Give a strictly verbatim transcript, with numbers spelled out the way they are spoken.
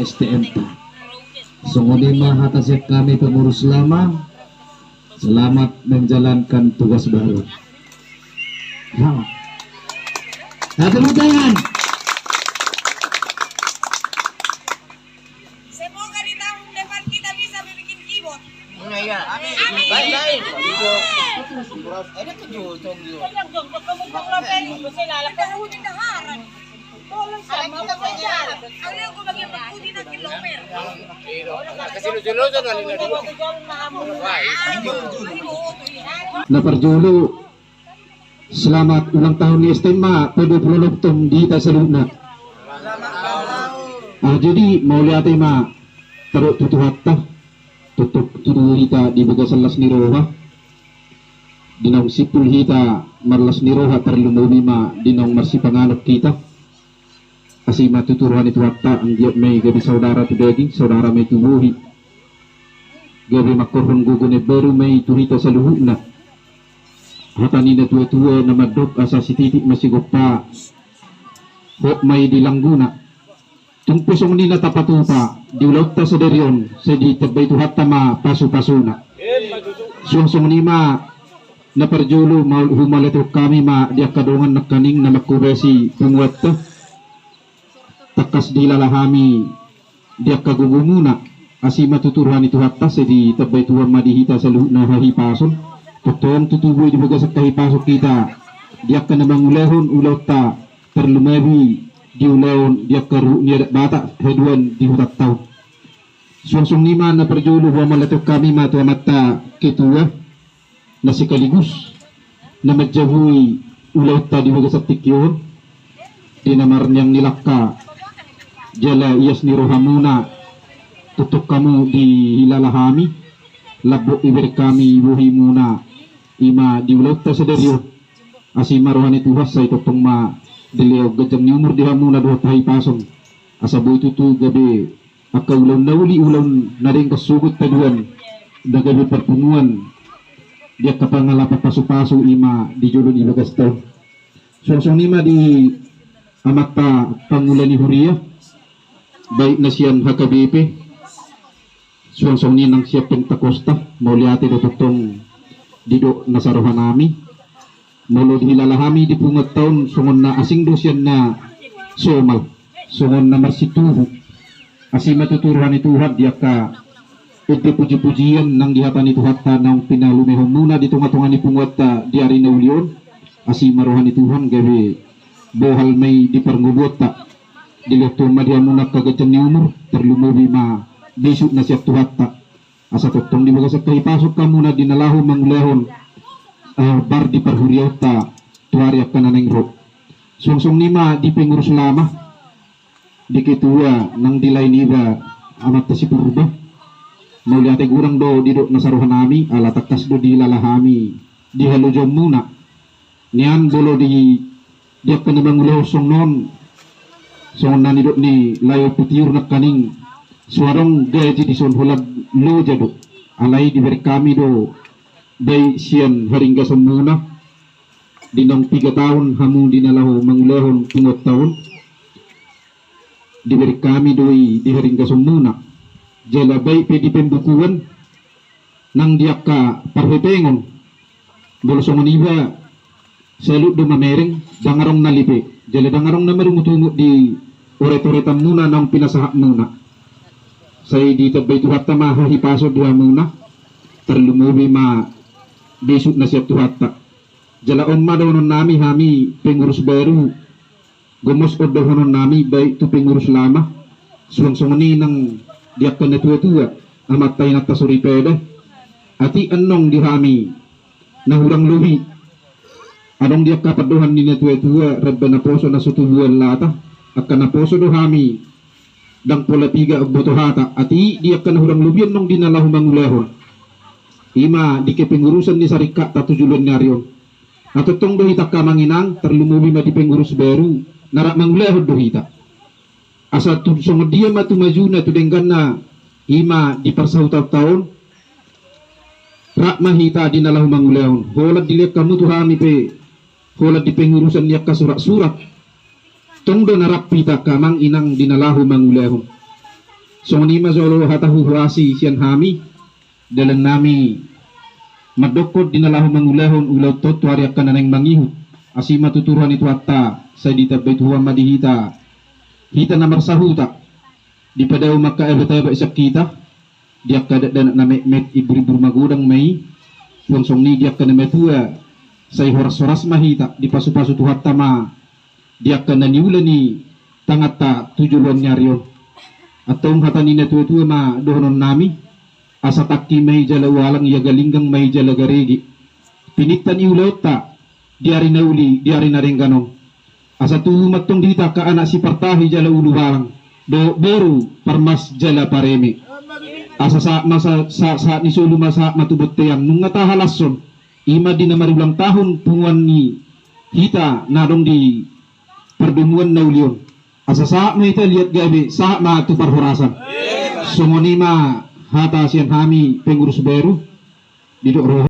S T M ta. Songon i ma hata sian hami pengurus lama. Selamat menjalankan tugas baru. Ha. Nah, tepuk tangan. Semoga di tahun depan kita bisa bikin keyboard. Iya. Amin. Amin. Baik, baik. Amin. Ada kejutan juga. Ada kejutan. Na parjolo, selamat ulang tahun ni S T M ma paduapulu onom di hita saluhutna. Ah, jadi mauliate ma taruhon tu Tuhanta, tongtong tubu hita di bagasan las ni roha. Di naung simpul hita marlas ni roha, tarlumobi ma di naung marsipanganon hita. Asi ma tutu roha ni Tuhanta, anggiat ma i gabe saudara tu daging, saudara ma i tu bohi. Gabe mangkorhon gogo na baru ma i tu hita saluhutna. Hata ni na tua-tua na mandok, asa sititik ma sigompa, hot ma i di langguna. Tung pe songon i na tapatupa di ulaonta sadari on, sai ditambai Tuhanta ma pasu-pasuna. Suang songon i ma na parjolo, humauliate hami ma di angka dongan nangkaning na manghobasi punguanta. Tangkas dihilala hami di angka gogomuna. Asi ma tutu roha ni Tuhanta, sai ditambai Tuhan ma di hita saluhutna hahipason. Tongtong tutu boi di bagasan hahipason hita di angka na mangulahon ulaonta, tarlumobi di ulaon di angka ruhut ni adat Batak haduan di hutanta on. Suang songon i ma na parjolo, humauliate hami ma tu amanta ketua na sekaligus na manjabui ulaonta di bagasan tingki on, di na marniang ni langka jala ias ni rohamuna. Tongtong hamu dihilala hami, lambok ibereng hami bohimuna i ma di ulaonta sadari on. Asi ma roha ni Tuhan, sai tongtong ma dilehon ganjang ni umur di hamuna dohot hahipason, asa boi tutu gabe angka ulaon na uli, ulaon na denggan sogot haduan, na gabe parpunguan di angka pangalapan pasu-pasu i ma di jolo ni bagasta on. Suang songon i ma di amanta pangula ni huria, baik na sian H K B P, suang songon i nang sian Pentakosta, mauliate do tongtong didok nasa rohanami. Molo dihilala hami di punguanta on, songon na asing do sian na somal, songon na marsituhu. Asi ma tutu roha ni Tuhan di angka ende puji-pujian nang di hata ni Tuhanta naung pinalumehonmuna di tonga-tonga ni punguanta di ari na uli on. Asi ma roha ni Tuhan gabe bohal ma i di parngoluanta. Dilehon Tuhan ma di hamuna angka ganjang ni umur, tarlumobi ma bisuk na sian Tuhanta. Asa tongtong di bagasan hahipason hamuna di na laho mangulahon, eh, bar di parhuriaonta tu ari angka na naeng ro. Suang songon i ma di pengurus lama, di ketua nang di lae niba amanta si Purba. Mauliate godang do didok nasa rohanami, ala tangkas do dihilala hami di halojaonmuna. Nian molo di, di angka na mangulahon songon on, songon na nidok ni lae Ompu Tiur nangkaning, so adong gaji dison, holan loja do. Alai dibereng hami do baik sian haringgasonmuna, di naung piga taon hamu di na laho mangulahon punguanta on, dibereng hami do i di haringgasonmuna. Jala baik pe di pembukuan nang di angka parhepengon, molo songon iba salut do mamereng, ndang adong na lipe, jala ndang adong na marungut-ungut di oret-oretanmuna naung pinasahatmuna. Sai ditambai Tuhanta ma hahipason di hamuna, tarlumobi ma bisuk na sian Tuhanta. Jala on ma dohononnami hami pengurus baru, gomos on dohononnami baik tu pengurus lama, suang songon i nang di angka na tua-tua, amanta inanta soripada. Atik annon di hami na hurang lobi, adong di angka pandohan ni na tua-tua, ramba naposo na so tubuan lata. Angka naposo do hami, ndang pola piga umboto hata. Atik di angka na hurang lobi annon di na laho mangulahon, i ma di kepengurusan ni saringkatta tu joloan ni ari on. Antong do hita angka amang inang, tarlumobi ma di pengurus baru, na rap mangulahon do hita. Asa tu songon dia ma tu majuna, tu dengganna, i ma di parsahutaonta on, rap ma hita di na laho mangulahon. Holan dilehon hamu tu hami pe, holan di pengurusan ni angka surat-surat, tong do na rap hita angka amang inang di na laho mangulahon. Songon i ma jolo hata huhuasi sian hami, dalan nami mandokkon di na laho mangulahon ulaonta tu ari angka na naeng mangihut. Asi ma tutu roha ni Tuhanta, sai ditambai Tuhan ma di hita, hita na marsahuta, dipadao ma angka abat-abat sian hita, di angka dakdanak na metmet, imbur-imbur magodang ma i, suang songon i di angka na matua, sai horas-horas ma hita, dipasu-pasu Tuhanta ma di angka na niula ni tanganta tu joloan ni ari on. Antong hata ni na tua-tua ma dohonon nami, asa tangki ma i jala ualang, ia galinggang ma i jala garege. Pinintang i ulaonta di ari na uli, di ari na denggan on. Asa tubu ma antong di hita angka anak sipartahi jala ulubalang, dohot boru parmas jala pareme. Asa sahat ma sa-, sa-, sahat ni solu ma sahat ma tu bontean, nunga tahalashon, i ma di na marulang tahun punguan ni hita na adong di pardomuan na uli on. Asa sahat ma hita liat gabe, sahat ma tu parhorasan. Songon i ma hata sian hami pengurus baru, didok roha